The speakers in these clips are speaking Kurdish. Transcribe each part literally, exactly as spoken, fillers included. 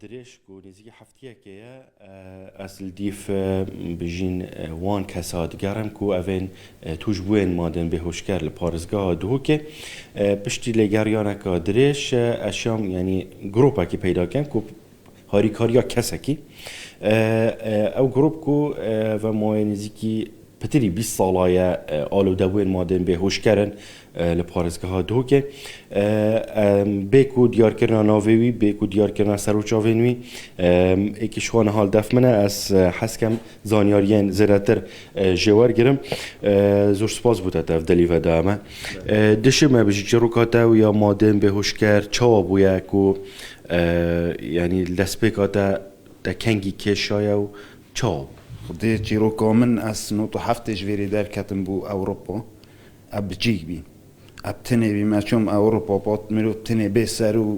Dirêj ku nêzîkî heftiyekê ye, e, ez li dîf, e, bijîn, e, wan kesa digerim ku evên, e, tûşbûyên madên bêhoşker li parêzgeha Duhokê, e, piştî lêgeriyaneka dirêj, e, ez şiyam, yanî, gropekî peyda kem ku harîkariya kesekî. E, e, ew grop ku, e, ve mayê nêzîkî pitirî bîst sala ye, e, alodebûyên madên bêhoşker in, e, li parêzgeha Duhokê. E, em, bê ku diyarkirina navê wî, bê ku diyarkirina ser û çavên wî, em, êkî ji wan hal def min e, ez, e, hez kem zanyariyên zêdetir, e, jê wergirim. E, zor spas bo te, te ev delî vedame. E, dişê me bijî çîroka te û ya madên bêhoşker çawa bûye ku, e, yanî li destpêka te, te kengî kêşaye û çawa bû? Xwedê çîroka min, ez nod û heftê ji vêrê derketim bû Ewropa. Ev biçîk bî. Ev tinê bî, me çûm Ewropa, pat mirov tinê bê ser û,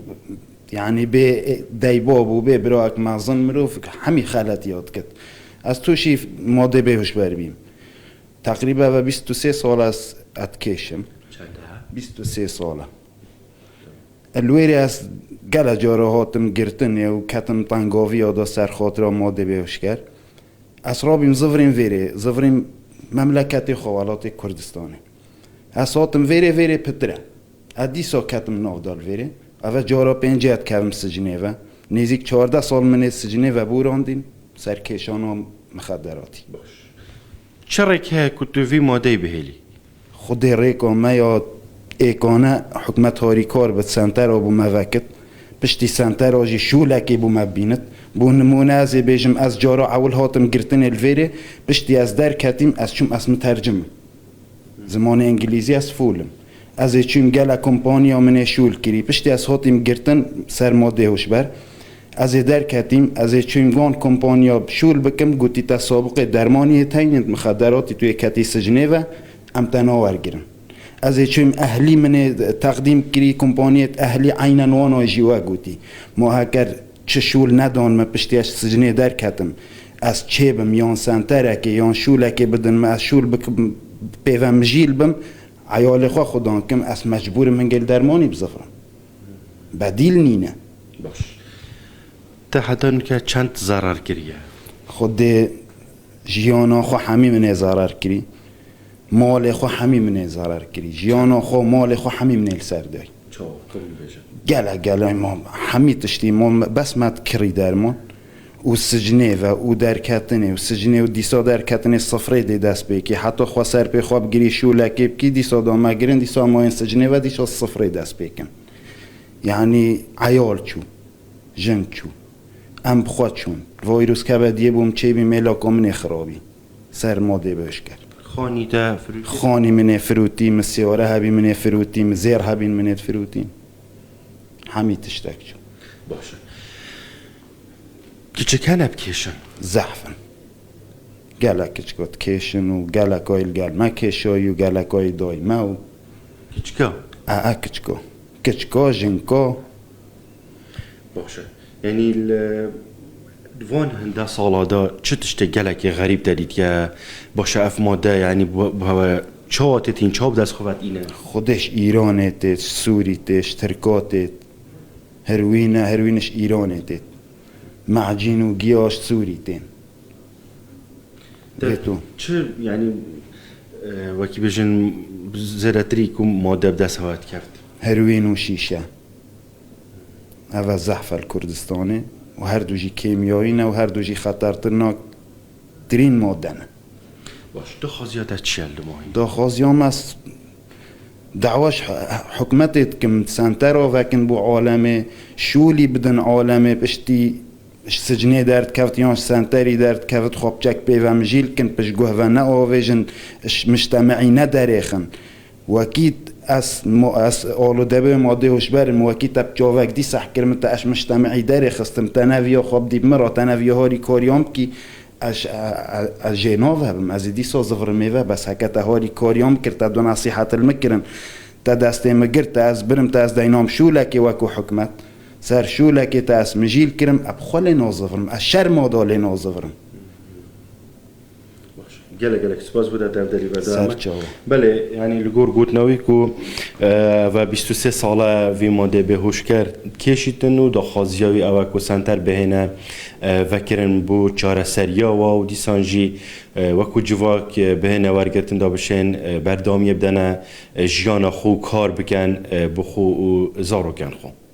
yanî, bê deyba bû, bê birayek mezin, mirov hemî xeletî ya dikit. Ez tûşî madê bêhoşber bîm. Teqrîben ve bîst û sê sal ez, ez dikêşim. Çend e? Bîst û sê sal e. Li wêrê ez gele cara hatim girtinê û ketim tengaviya da ser xatira madê bêhoşker. Ez rabîm zivirîm vêrê, zivirîm memleketê xwe, welatê Kurdistanê. Ez hatim vêrê, vêrê pitir e. Ez dîsa ketim nav da li vêrê. Ev e cara pêncê ez dikevim sicnê ve. Nêzîk çardeh sal min ê sicnê ve borandîn ser kêşana mixederatî. Baş. Çi rêk heye ku tu vî madeyê bihêlî? Xwedê rêka me ya êkane hikûmet harîkar bi, sentera bo me vekit. Piştî sentera jî şûlekê bo me bînit. Bo nimûne ez ê bêjim, ez cara ewil hatim girtinê li vêrê, piştî ez derketîm, ez çûm, ez mitercim im. Zimanê îngilîzî ez fûl im. Ez ê çûm, gelek kompaniya min ê şûl kirî. Piştî ez hatîm girtin ser madê hişber. Ez ê derketîm, ez ê çûm van kompaniya şûl bikim, gotî te sabiqê dermaniyê teynin, mixederatî tu yê ketî sicnê ve, em te nawergirin. Ez ê çûm ehlî min ê teqdîm kirî, kompaniyê ehlî eynen wana jî we gotî. Ma heker çi şûl nedan min piştî ez sicnê derketim, ez çêbim yan senterekê yan şûlekê bidin min, ez şûl bikim, pêve mijîl bim, eyalê xwe xudan kim, ez mecbûr im hingê li dermanî bizivirim. Bedîl nîne. Baş. Te heta nûke çend zerar kiriye? Xwedê jiyana xwe hemî min ê zerar kirî. Malê xwe hemî min ê zerar kirî. Jiyana xwe, malê xwe hemî min ê li ser day. Çawa? Kim bêje? Gele, gele, ma hemî tiştî, ma bes me kirî derman. Û sicnê ve, û derketinê, û sicnê û dîsa derketinê sifrê dê dest pê kî. Heta xwe ser pê xwe bigirî, şûlekê bikî, dîsa da me girin, dîsa mayên sicnê ve, dîsa sifrê dest pê kin. Yanî eyal çû, jin çû. Em bi xwe çûn. Vîrus keve diyê bûm çêbî, mêlaka min ê xirabî. Ser madê bêhoşker. Xanî te firûtî? Xanî min ê firûtî, min sêware hebî min ê firûtî, min zêr hebîn min ê firûtî. Hemî tiştek çû. Baş e. Kiçik hene bikêşin? Zehf in. Gelek kiçik got kêşin û gelek ay li gel me kêşayî û gelek ay day me û Kiçika? E, e, kiçika. Kiçika, jinka. Baş e. Yanî li, li van hinde sala de çi tiştê gelekî xerîb te dîtiye? Baş e, ev madde, yanî bu, bu hewe çawa têtîn, çawa bi dest xwe ve tînin? Xwedê ji Îranê tê, ji Sûrî tê, ji Tirka tê. Herwîne, herwîne ji Îranê tê. Mecîn û giya ji Sûrî tên. Te Bêto. Çi, yanî, e, wekî bêjin, zêdetirî ku madde bi dest hewe dikevt? Herwîn û şîşe. Ev e zehf e li Kurdistanê û her du jî kêmyayî ne û her du jî xetertirna tirîn madde ne. Baş, daxwaziya te çi ye li Dimahî? Daxwaziya me s-, dawa ji h-, h-, hikûmetê dikim, sentera vekin bo alemê, şûlî bidin alemê, piştî ji sicnê derdikevit yan ji senterî derdikevit, xwe biçek pê ve mijîl kin, piştguh ve neavêjin, ji mijtemeî nederêxin. Wekî ez mo-, ez alodebûyê madê hişber im, wekî te bi çavek dî seh kir min, te ez ji mijtemeî derêxistim, te neviya xwe bidî bi min re, te neviya harîkariyan bikî, ez, e, e, ez jê navebim, ez ê dîsa zivirimê ve, bes heke te harîkariyan bikir, te du nesîhet li min kirin, te destê min girt, te ez birim, te ez deynam şûlekê wekû hikûmet. Ser şûlekê te ez mijîl kirim, ez bi xwe lê nazivirim, ez şerma da lê nazivirim. Baş. Gelek gelek spas bo te, te ev derî berdewam. Ser çawa. Belê, yanî li gor gotina wî ku, e, ve bîst û sê sal e vî madê bêhoşker kêşîtin û daxwaziya wî ew e ku senter bihêne, e, vekirin bo çareseriya wa û dîsan jî, e, wekî civak, e, bihêne wergirtin da bişên, e, berdewamiyê bidene, e, jiyana xwe û kar bikin, e, bi xwe û zarokên xwe.